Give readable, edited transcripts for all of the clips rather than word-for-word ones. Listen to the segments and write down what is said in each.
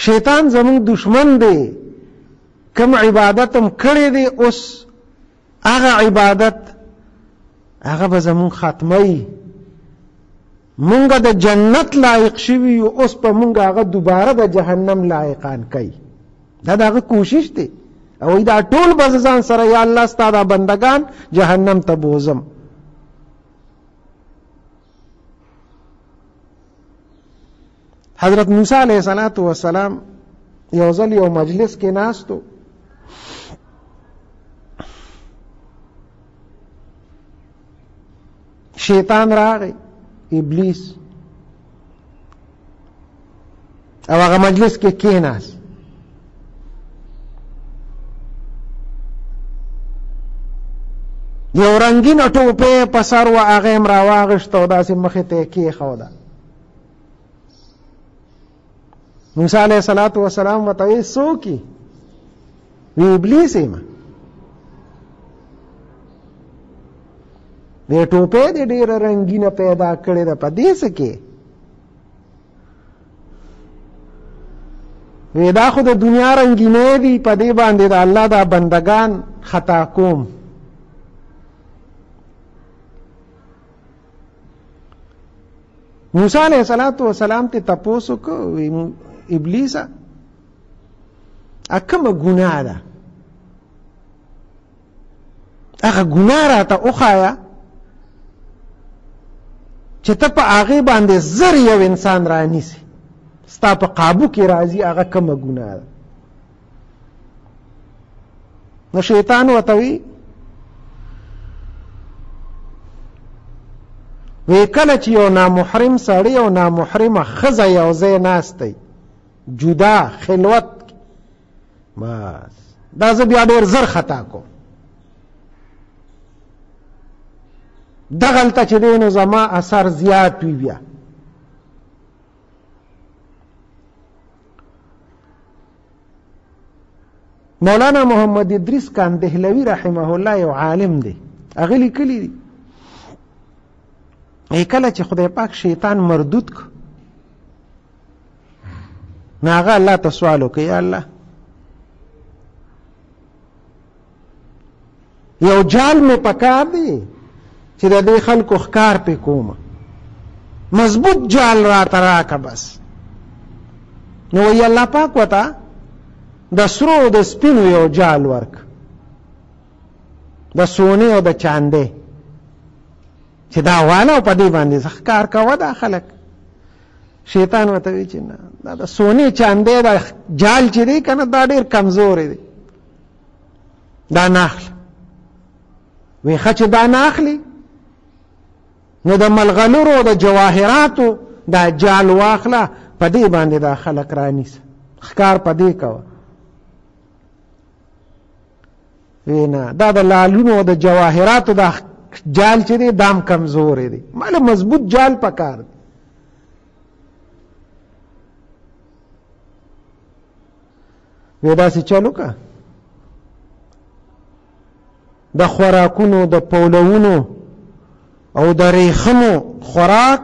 شیطان زموږ دشمن دی، کوم عبادت هم کړی دی اوس هغه عبادت هغه به زموږ ختموي. مونږ د جنت لایق شوي یو، اوس په مونږ هغه دوباره د جهنم لایقان کوي. دا د هغه کوشش دی. او دا ټول به ځان سره یا الله ستا دا بندگان جهنم ته بوزم. حضرت موسی علیه الصلاة والسلام یو ځل یو مجلس کې ناستو، شیطان راغی، ابلیس، او هغه مجلس کې کېناست. یو رنګینه ټوپه په سر وه، هغه یې هم راواغېسته او داسې مخې ته یې کېښوده. موسی علیه الصلاة والسلام ورته وایي څوک یې؟ وی ابلیس یم. وی ټوپه دې ډېره رنګینه پیدا کړې ده، په دې څه کې؟ وی دا خو د دنیا رنګینې دي، په دې باندې د الله دا بندگان خطا کوم. موسی علیه الصلاة والسلام ته تپوس وکړو، وی ابلیسه کومه ګناه ده؟ هغه ګناه راته وښایه چې ته په هغې باندې زر یو انسان رانیسې، ستا په قابو کې راځي، هغه کومه ګناه ده؟ نو شیطان ورته وی وی کله چې یو نامحرم سړی او نامحرمه ښځه یو ځای ناست دی، جدا خلوت، بس دا زه بیا ډېر زر خطا کوم. دغلته چې دی نو زما اثر زیات وي. بیا مولانا محمد ادریس کاندهلوی رحمه الله یو عالم دی، هغه لیکلي دي کله چې خدای پاک شیطان مردود کړ، نو هغه الله ته سوال وکړ، یا الله یو جال مې پکار دی چې د دې خلکو ښکار پې کوم، مضبوط جال راته راکه بس. نو وایي الله پاک ورته د سرو او د سپینو یو جال ورک، د سونې او د چاندې، چې دا واله او په دې باندې ښکار کوه دا خلک. شیطان ورته وایي چې نه، دا د سونې چاندې دا جال چې دی که نه، دا ډېر کمزوری دی، دا نه اخلي. وی ښه چې دا نه اخلي نو د ملغلرو د جواهراتو دا جال واخله، په دې باندې دا خلک رانیسه، ښکار په دې کوه. وی نه، دا د لالونو د جواهراتو دا جال چې دی دام کمزوری دی، ماله مضبوط جال پکار دی. وی داسې چلو که د خوراکونو د پولونو او د ریخمو خوراک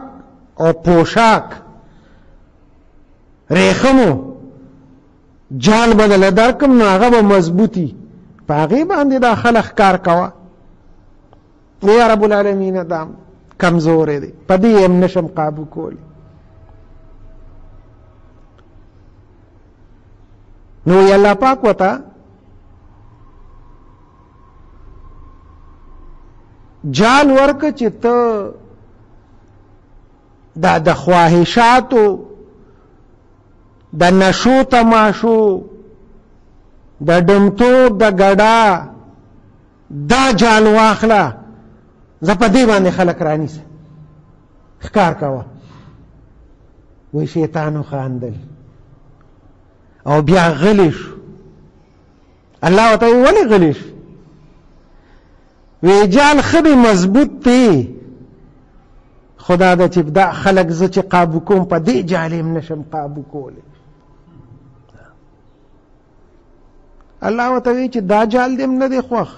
او پوشاک، ریخمو جال به دله درکم، نو هغه به مضبوطي، په هغې باندې دا خلک ښکار کوه. یا رب العالمین دا کمزوری دی، په دې یې هم نشم قابو کولی. نو یې الله پاک ورته جال ورکه چې ته دا د خواهشاتو د نشو تماشو د ډمتوب د ګډا دا جال واخله، زه په دې باندې خلک رانیسه، ښکار کوه. وایي شیطان وخاندل او بیا غلی شو. الله ورته وایي ولې غلی شو؟ وی جال ښه دی مضبوط دی، خدا دا چې دا خلک زه چې قابو کوم په دې جال یې هم نشم قابو کولی. الله ورته وایي چې دا جال دې هم نه دی خوښ،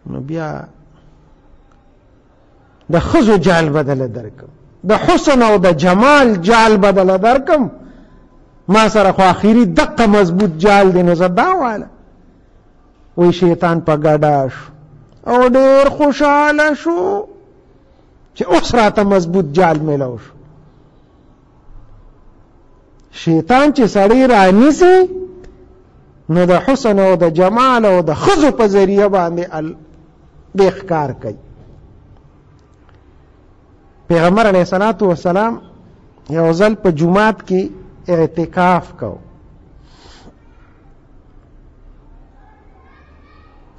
نو بیا د ښځو جال بدله درکم، د حسن او د جمال جال بدله درکم، ما سره خو اخیری دقه مضبوط جال دی، نو زه دا واله. وی شیطان په ګډا شو او ډیر خوشاله شو چې اوس راته مضبوط جال میلاو شو. شیطان چې سړی رانیسي نو د حسن او د جمال او د ښځو په ذریعه باندې د ښکار کوي. پیغمبر علیه الصلاۃ والسلام یو ځل په جمعات کې اعتکاف کو،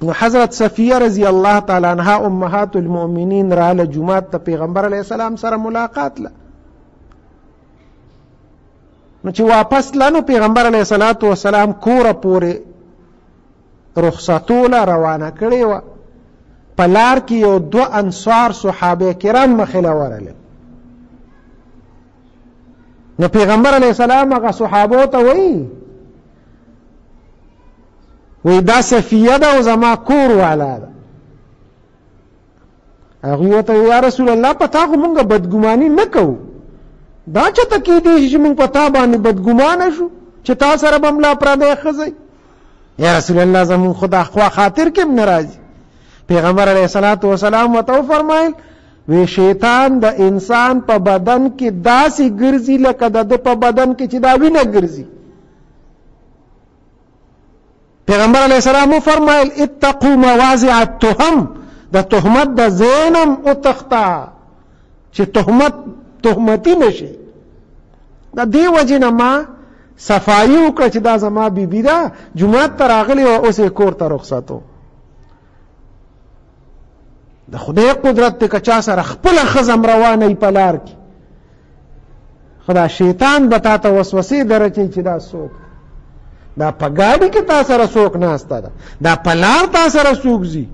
نو حضرت صفیه رضی الله تعالی عنها امهات المؤمنین رااله جمعات ته پیغمبر علیه السلام سره ملاقات له. نو چې واپس لانو پیغمبر علیه الصلاۃ والسلام کور پورې رخصتوله روانه کړې وه. په لار کې یو دوه انصار صحابه کرام مخې له ورغلل. نو پیغمبر علیه السلام هغه صحابو ته وایي، وایي دا صفیه ده او زما کور والا ده. هغوی ورته یا رسول الله په تا خو مونږ بدګماني نه کوو، دا چېرته کېدی شي چې مونږ په تا باندې بدګمانه شو چې تا سره به هم لا پردی ښځه؟ یا رسول الله زمونږ خو دا خوا خاطر کې هم نه راځي. پیغمبر علیه الصلاة والسلام ورته وفرمایل، وی شیطان د انسان په بدن کې داسې ګرځي لکه د ده په بدن کې چې دا وینه ګرځي. پیغمبر علیه السلام وفرمایل، اتقوا مواضع التهم، د تهمت د زینم وتښته چې تهمت تهمتي نشي. د دې وجې نه ما صفایي وکړه چې دا زما بیبي ده، جومات ته راغلې وه، اوس یې کور ته رخصتو. د خدای قدرت دی که چا سره خپله ښځه هم روانه وي په لار کې، خو دا شیطان به تا ته وسوسې درچوي چې دا څوک، دا په ګاډي کې تا سره څوک ناسته ده، دا په لار تا سره څوک ځي،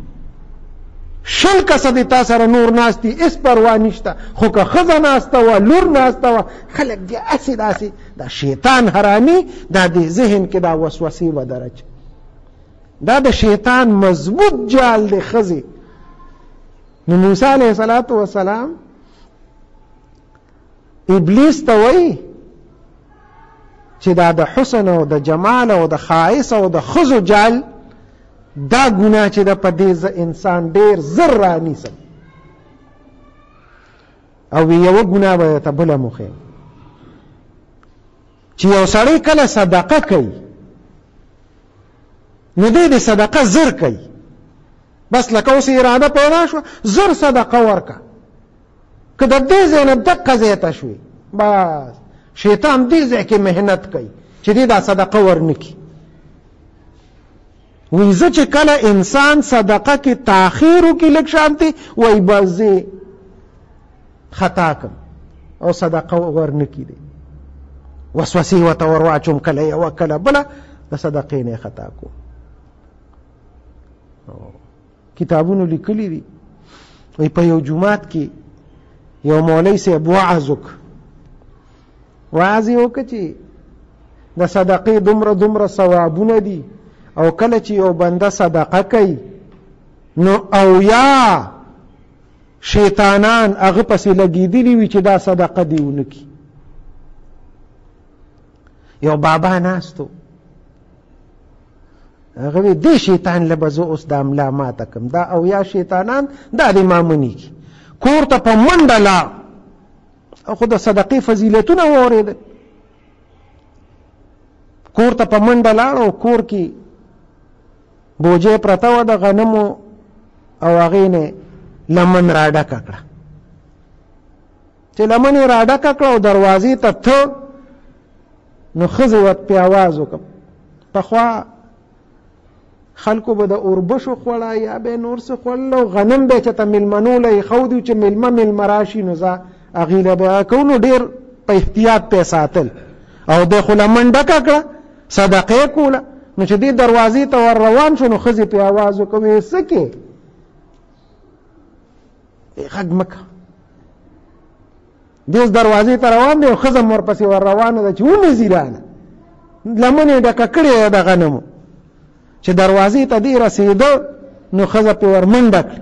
20 کسه دې تا سره نور ناست دي، هېڅ پروا نشته، خو که ښځه ناسته وه، لور ناسته وه، خلک بیا هسې داسې دا شیطان حرامي دا دې ذهن کې دا وسوسې به درچوي. دا د شیطان مضبوط جال دی ښځې. نو موسی علیه الصلاة والسلام ابلیس ته وایي چې دا د حسن او د جمال او د ښایست او د ښځو جال، دا ګناه چې ده په دې زه انسان ډېر زر رانیسم، او یوه ګناه به درته بله هم وښیم چې یو سړی کله صدقه کوي نو دی د صدقه زر کوي، بس لکه اوس اراده پیدا شوه زر صدقه ورکه، که د دې ځای نه دقه ځای ته شوې، بس شیطان دې ځای کې محنت کوي چې دې دا صدقه ورنکړي. وایي زه چې کله انسان صدقه کې تاخیر وکړي لږ شانتې، وایي بس زه خطا کړم او صدقه ورنکړي، دی وسوسې ورته ور واچوم، کله یوه کله بله، د صدقې نه خطا کوم. کتابونو لیکلي دي، وایي په یو جومات کې یو مولوي صاحب وعظ وکړ، وعظ یې وکړ چې د صدقې دومره دومره ثوابونه دي، او کله چې یو بنده صدقه کوي نو او یا شیطانان هغه پسې لګېدلي وي چې دا صدقه دې ونه کړي. یو بابا ناست و، هغه وی دې شیطان له به زه اوس دا ملا ماته کړم، دا او یا شیطانان دا دې ما مني کړي. کور ته په منډه لاړ، خو د صدقې فضیلتونه واورېدل، کور ته په منډه لاړ او کور کې بوجۍ پرته وه د غنمو او هغې نه لمن راډکه کړه. چې لمن یې راډکه کړه او دروازې ته ته، نو ښځې ورته پې اواز وکړ. پخوا خلکو به د اوربشو خوړه یا به نور څه خوړل، او غنم به چې ته میلمنو له ایښودي چې میلمه میلمه راشي نو ځه هغې له به کوو، نو ډېر په احتیاط پې ساتل. او دی خو لمن ډکه کړه، صدقه یې کوله. نو چې دې دروازې ته ور روان شو نو ښځې پې اواز وکړ، ویې څه کې؟ غږ مه کوه. دی اوس دروازې ته روان دی او ښځه هم ورپسې ور روانه ده چې ونه ځي رانه، لمن یې ډکه کړې ده د غنمو. چې دروازې ته دی رسېده نو ښځه پې ور منډه کړه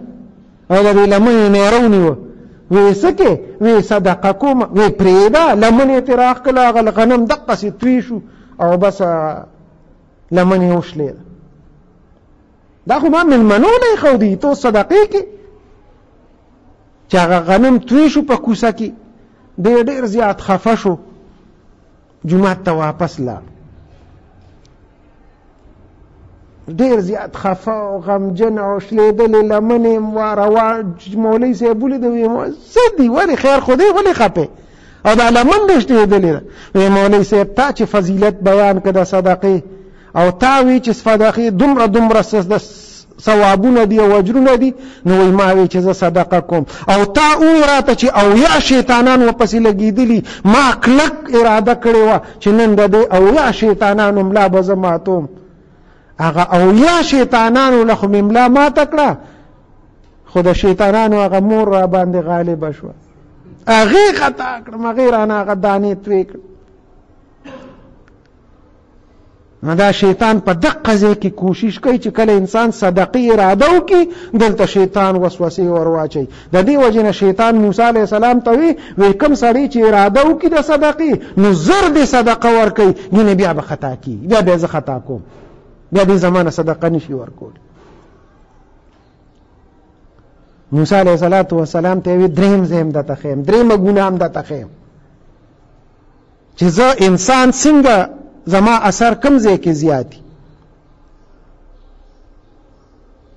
او د دې لمن یې نیره ونیوه، وی سکه وی صدقه کوم، وی پرېږده، لمن یې ترې راښکله، هغه غنم دقسې توی شو او بس لمن یې وشلېده. دا خو ما مېلمنو له ایښودي، ته اوس صدقې کې. چې هغه غنم توی شو په کوڅه کې، دی ډېر زیات خفه شو، جومات ته واپس لاړ. ډېر زیات خفه او غمجن او شلېدلې لمنې یې وه روان. مولوي صاحب ولید، ویې څه دي، ولې خیر خو دی، ولې خفه او دا لمن دې شلېدلې ده؟ ویې مولوي صاحب تا چې فضیلت بیان کړه د صدقې، او تا وی چې صدقې دومره دومره ثوابونه دي او اجرونه دي، نو وایي ما وی چې زه صدقه کوم، او تا ووی راته چې 70 شیطانان ورپسې لګېدلي، ما کلک اراده کړې وه چې نن د دې 70 شیطانانو ملا به زه ماتوم. هغه 70 شیطانانو له خو مې ملا ماته کړه، خو د شیطانانو هغه مور را باندې غالبه شوه، هغې خطا کړم، هغې رانه هغه دانې توی کړم. نو دا شیطان په دقه ځای کې کوشش کوي چې کله انسان صدقې اراده وکړي، دلته شیطان وسوسې ورواچوي. د دې وجې نه شیطان موسی علیه السلام ته وی، وی کوم سړی چې اراده وکړي د صدقې، نو زر دې صدقه ورکوي، ګینې بیا به خطا کېږي، بیا به زه خطا کوم، بیا دې زمانه صدقه نشي ورکول. موسی علیه السلام ته وی دریم ځای هم درته ښیم، درېیمه ګناه هم درته ښیم چې زه انسان څنګه زما اثر کم ځای کې زیات دی.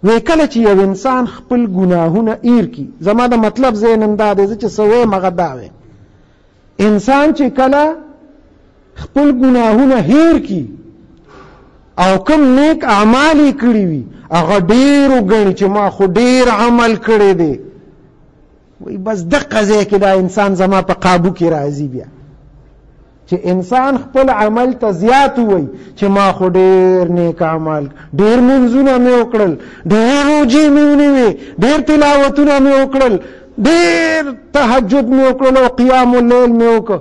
وی کله چې یو انسان خپل ګناهونه ایر کی، زما د مطلب ځای نن دا دی، زه چې څه وایم هغه دا وایم، انسان چې کله خپل ګناهونه هیر کی او کم نیک اعمال یې کړي وي، هغه ډېر وګڼي چې ما خو ډېر عمل کړی دی، وایي بس دقه ځای کې دا انسان زما په قابو کې راځي. بیا چې انسان خپل عمل ته زیات ووایي چې ما خو ډېر نیک عمل، ډېر منځونه مې وکړل، ډېر روژې مې ونیوې، ډېر تلاوتونه مې وکړل، ډېر تهجد مې وکړل او قیام اللیل مې وکړ،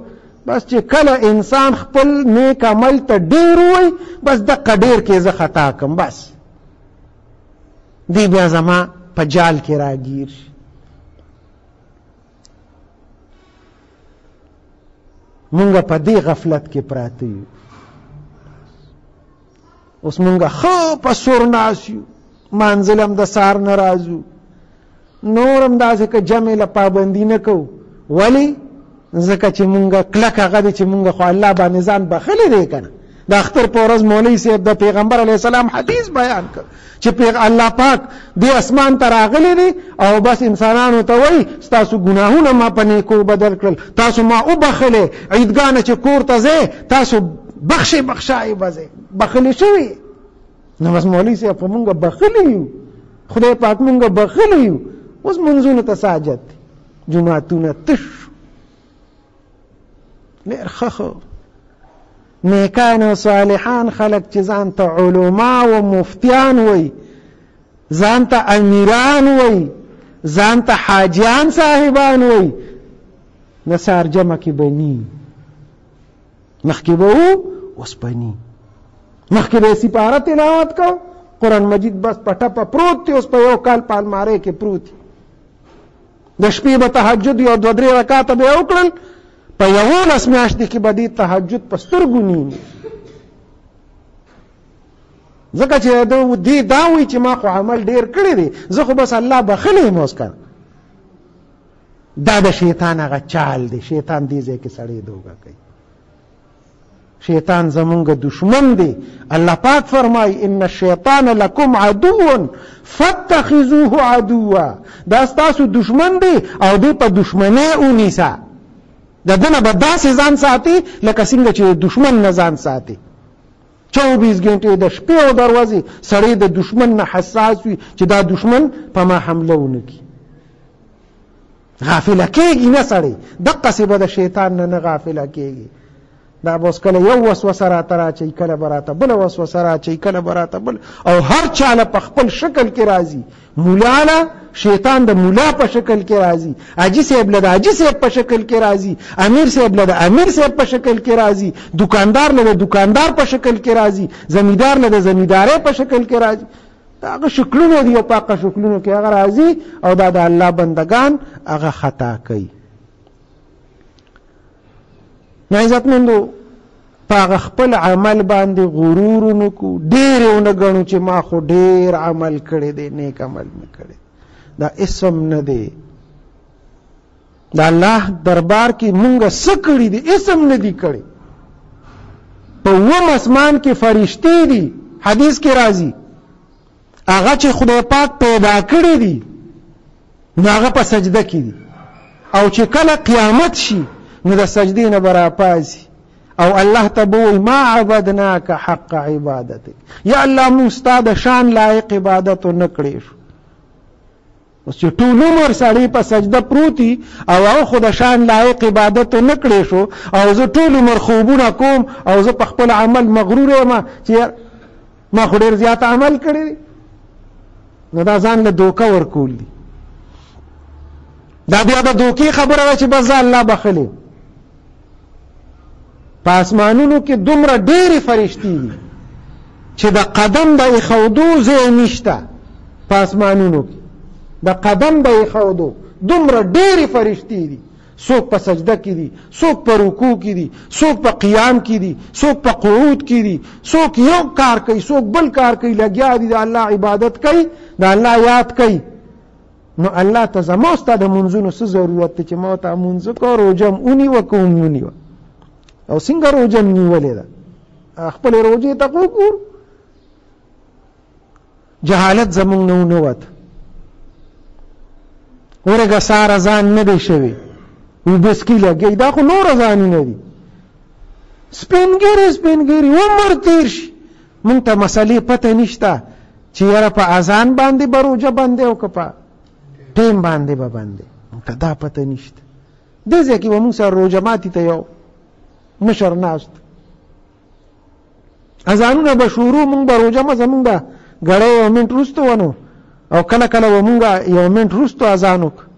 بس چې کله انسان خپل نیک عمل ته ډېر ووایي، بس دقه ډېر کې زه خطا کړم، بس دی بیا زما په جال کې راګیر شي. مونږ په دې غفلت کې پراته یو. اوس مونږ ښه په سور ناست یو، منزل هم د سهار نه راځو، نور هم داسې که جمع له پابندي نه کوو. ولې؟ ځکه چې مونږ کلک هغه دی چې مونږ خو الله باندې ځان بخښلی دی که نه. د اختر په ورځ مولوي صاحب د پیغمبر علیه السلام حدیث بیان کړ چې الله پاک دې اسمان ته راغلی دی او بس انسانانو ته وایي ستاسو ګناهونه ما په نیکو بدل کړل، تاسو ما وبخښلې، عیدګاه نه چې کور ته ځئ تاسو بخښې بخښایې به ځئ، بخښلې شوي. نو بس مولوي صاحب خو مونږ بخښلي یو، خدای پاک مونږ بخښلي یو، اوس منځونو ته څه حاجت دی؟ جوماتونه تش ډېر ښه ښه نیکان او صالحان خلک چې ځان ته علما او مفتیان وایي، ځان ته امیران وایي، ځان ته حاجیان صاحبان وایي، د سهار جمع کې به نی، مخکې به وو اوس به نی. مخکې به یې سپاره تلاوت کو، قرآن مجید بس په ټپه پروت دی، اوس په یو کال په المارۍ کې پروت دی. د شپې به تهجد یو دوه درې رکعاته به یې وکړل، په 11 میاشتې کې به دې تهجد په سترګو نیمي، ځکه چې دې دا وایي چې ما خو عمل ډېر کړی دی، زه خو بس الله بخښلی یم اوس که. دا د شیطان هغه چال دی، شیطان دې ځای کې سړی دوکه کوي. شیطان زمونږ دشمن دی. الله پاک فرمای ان الشیطان لکم عدو فاتخذوه عدوا، دا ستاسو دشمن دی او دی په دشمنی ونیسه. د ده نه به داسې ځان ساتي لکه څنګه چې دشمن نه ځان ساتي. 24 ګنټې د شپې او د ورځې سړی د دشمن نه حساس وي چې دا دشمن په ما حمله ونه کړي. غافله کېږي نه سړی، دقسې به د شیطان نه نه غافله کېږي. دا به اوس کله یو وسوسه راته راچوي، کله به راته بله وسوسه راچوي، کله به راته بل، او هر چا له په خپل شکل کې راځي. مولا له شیطان د مولا په شکل کې راځي، حاجي صاحب له د حاجي صاحب په شکل کې راځي، امیر صاحب له د امیر صاحب په شکل کې راځي، دکاندار له د دکاندار په شکل کې راځي، زمیندار له د زمیندارۍ په شکل کې راځي. دا هغه شکلونه دي او په هغه شکلونو کې هغه راځي او دا د الله بندگان هغه خطا کوي. نو عزتمندو، په هغه خپل عمل باندې غرور ونکو، ډېر یې ونه ګڼو چې ما خو ډېر عمل کړی دی، نیک عمل مې کړی. دا اسم نه دی. د الله دربار کې مونږ څه کړي دي؟ اسم نه دي کړي. په اووم اسمان کې فرشتې دي، حدیث کې راځي، هغه چې خدای پاک پیدا کړي دي نو هغه په سجده کې دي، او چې کله قیامت شي نو د سجدې نه به راپاڅي او الله ته به وایي ما عبدناک حق عبادتک، یا الله موږ ستا د شان لایق عبادت ونه کړی شو. اوس چې ټول عمر سړی په سجده پروتي او هغه خو د شان لایق عبادت نه کړی شو، او زه ټول عمر خوبونه کوم او زه په خپل عمل مغرور یم چې ما خو ډېر زیات عمل کړی دی، نو دا ځان له دوکه ورکول دي. دا بیا د دوکې خبره ده چې بس زه الله بخښلی. په اسمانونو کې دومره ډېرې فرشتې دي چې د قدم د ایښودو ځای نشته. په اسمانونو کې د قدم د ایښودو دومره ډېرې فرشتې دي، څوک په سجده کې دي، څوک په رکوع کې دي، څوک په قیام کې دي، څوک په قعود کې دي، څوک یو کار کوي، څوک بل کار کوي، لګیا دي د الله عبادت کوي، د الله یاد کوي. نو الله ته زما ستا د منځونو څه ضرورت دی چې ما ته مونځ وکړه، روژه هم ونیوه که هم ونیوه، او څنګه روژه هم نیولې ده؟ خپلې روژې ته خو وګورو. جهالت زمونږ نه ونه وت، ورګه سار اذان نه دی شوی، وبسکی لګي، دا خو نور اذانونه دي. سپین ږیري عمر تیر شي، مونږ ته مسلې پته نشته چې یاره په اذان باندې به روژه بندې او که په ټیم باندې به بندې، مونږ ته دا پته نشته. دې ځای کې به مونږ سره روژه ماتي ته یو مشر ناست، اذانونه به شروع، مونږ به روژه مه زمونږ به ګړی یو منټ وروسته ونو، او کله کله به مونږ یو منټ وروسته اذان وکړو،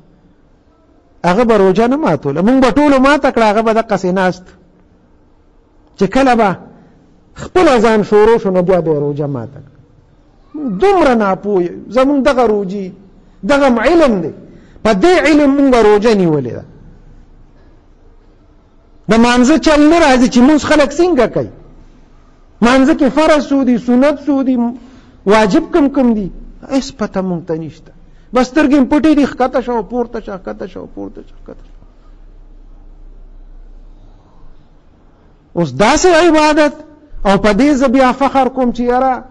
هغه به روژه نه ماتوله، مونږ به ټولو ماته کړه، هغه به دقسې ناست چې کله به خپل اذان شروع شو نو بیا به روژه ماته کړه. دومره ناپوه یو، زمونږ دغه روژې دغه علم دی، په دې علم مونږ روژه نیولې ده. د مانځه چل نه راځي چې مونږ خلک څنګه کوي، مانځه کې فرض څو دي، سنت څو دي، واجب کم کم دي، هېڅ پته مونږ ته نشته. بس سترګې مې پټې دي، ښکته شه او پورته شه، ښکته شه او پورته شه، ښکته شه. اوس داسې عبادت، او په دې زه بیا فخر کوم چې یاره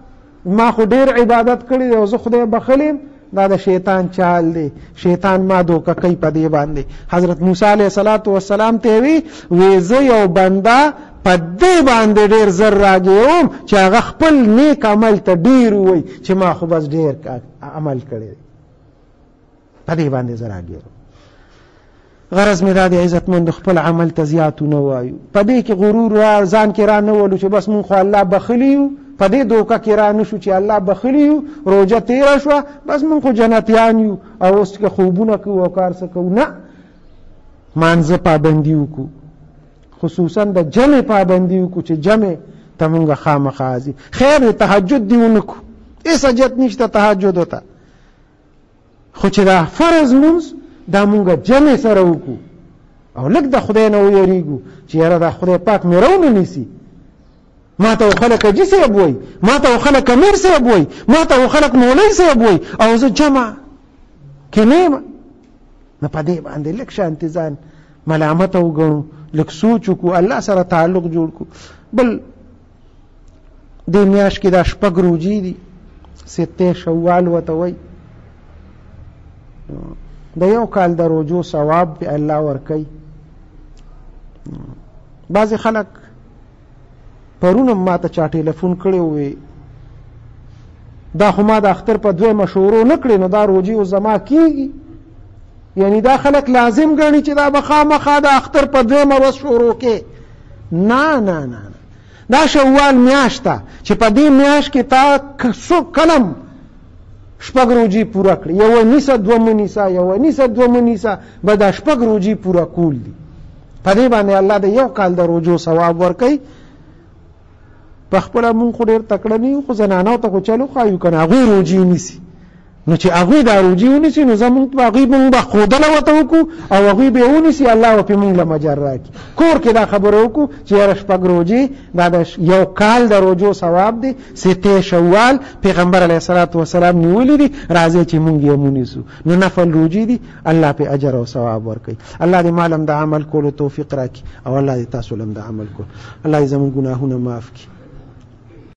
ما خو ډېر عبادت کړی دی او زه خدای بخښلی یم، دا د شیطان چال دی، شیطان ما دوکه کوي په دې باندې. حضرت موسی علیه الصلاة والسلام ته وی، وی زه یو بنده په دې باندې ډېر زر راګیوم چې هغه خپل نیک عمل ته ډېر ووایي چې ما خو بس ډېر عمل کړی دی، په دې باندې زه راګیروم. غرض مې دا دی عزتمند خپل عمل ته زیات ونه وایو، په دې کې غرور را ځان کې را نه ولو چې بس مونږ خو الله بخښلي یو، په دې دوکه کې را نه شو چې الله بخښلي یو، روژه تېره شوه بس مونږ خو جنتیان یو او اوس که خوبونه کوو او کار څه کوو. نه، مانځه پابندي وکړو، خصوصا د جمع پابندي وکړو چې جمع ته مونږ خامخا ځي. خیر دی تهجد دې ونه کړو، هېڅ حاجت نشته تهجد ته، خو چې دا فرض مونځ دا مونږ جمع سره وکړو او لږ د خدای نه ویریږو چې یاره دا خدای پاک مې راونه نیسي، ما ته خلک حاجي صاحب وایي، ما ته خلک امیر صاحب وایي، ما ته خلک مولوي صاحب وایي، او زه جمع کې نه یم. نو په دې باندې لږ شانتې ځان ملامت وګڼو، لږ سوچ وکړو، الله سره تعلق جوړ کړو. بل دې میاشت کې دا شپږ روژې دي، سته شوال ورته وایي، د یو کال د روژو ثواب پې الله ورکوي. بعضې خلک پرون هم ما ته چا ټیلیفون کړی ووی دا خو ما د اختر په دویمه شروع نه کړې، نو دا روژې اوس زما کېږي. یعنی دا خلک لازم ګڼي چې دا به خامخا د اختر په دویمه ورځ شروع کې. نه نه نه، دا شوال میاشت ده چې په دې میاشت کې تا څو کلم شپږ روژې پوره کړې، یوه نیسه دوه مه نیسه، یوه نیسه دوه مه نیسه، به دا شپږ روژې پوره کول دي. په دې باندې الله د یو کال د روژو ثواب ورکوي. په خپله مونږ خو ډېر تکړه نه یو، خو زنانو ته خو چل وښایو که نه، هغوی روژې نیسي. نو چې هغوی دا روژې ونیسي نو زمونږ به هغوی مونږ به ښودنه ورته وکړو او هغوی به یې ونیسي، الله به پرې مونږ له مجر راکړي. کور کې دا خبره وکړو چې یاره شپږ روژې دا د یو کال د روژو ثواب دی، ستې شوال پیغمبر علیه الصلاة والسلام نیولي دي، راځئ چې مونږ یې ونیسو. نو نفل روژې دي، الله پې اجر او ثواب ورکوي. الله دې ما لم د عمل کولو توفیق راکړي او الله دې تاسو لم د عمل کولو. الله دې زمونږ ګناهونه معاف کړي.